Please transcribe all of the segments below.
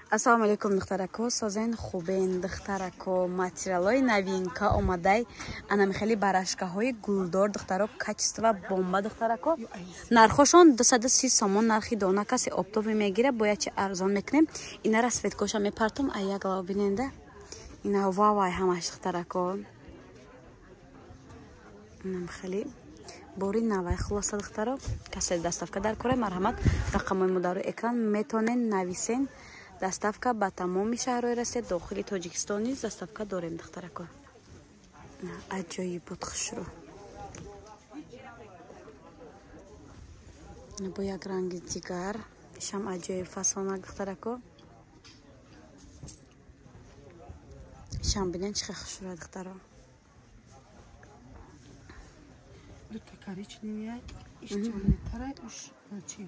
Ассалому алайкум, духтарако, созен хубен, духтарако, материалҳои новинка омадай, анами хеле барашкаҳои гулдор, духтаро, качество бомба, духтарако. Нархошон 230 сомон нархи дона, касе оптовый мегира, бояд чи арзон мекунем. Инара светкоша мепартум, ай як лав биненда. Ина вавай ҳамаш, духтарако. Инам хеле бори навай, хулоса, духтаро, касе доставка дар кора, марҳамат, рақамҳои мо дар экран метонен нависен. Доставка ба тамоми шаҳрҳои Россия, дохили Тоҷикистон низ доставка дорем, духтарако. Аҷоиб буд, хушрӯ. Бо як ранги дигар, ишам аҷоиб фасонак, духтарако. Ишам бинен чӣ хел хушрӯ, духтаро. Дута коричневый, иш тёмный, уш чи?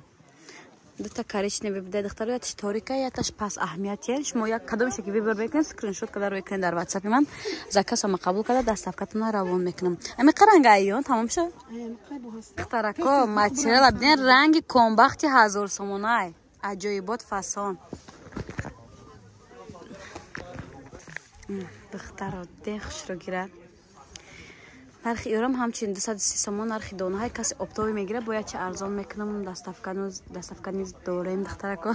Дута коричневый бида, духтаро, яташ торика, яташ пас аҳамият. Шумо як кадомеше ки выбор мекунед, скриншот карда рӯй кунед дар ватсапи ман, заказама қабул карда, доставкатона равон мекунам. Ами қаранга айён тамом шуд? Духтарако, материала бинен, ранги комбахти 1000 сомонай. Аҷоибот фасон. Духтаро, де хушро гирад. Нархи ёрам ҳамчунин 230 сомон нархи донаҳай, касе оптовый мегира, бояд чи арзон мекунам, доставка низ дорем, духтарако.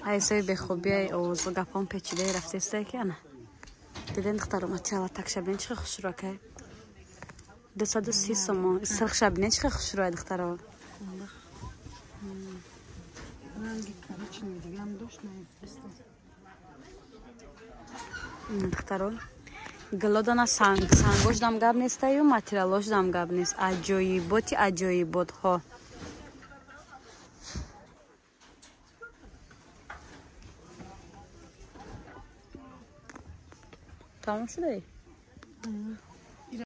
Ҳайсои бехобии овоз гапон печидаи рафтестай ки ана. Диден, духтаро, материала такша бинен чӣ хушрӯ акай. 230 сомон. Сирхша бинен чӣ хушрӯ, духтаро. Ранги коричневый дигам дошт, Духтаро, гилодана санг, сангош дам гап нестаю, материалош дам гап нест. Аҷоиботи аҷоиботҳо. Тамом шудаи?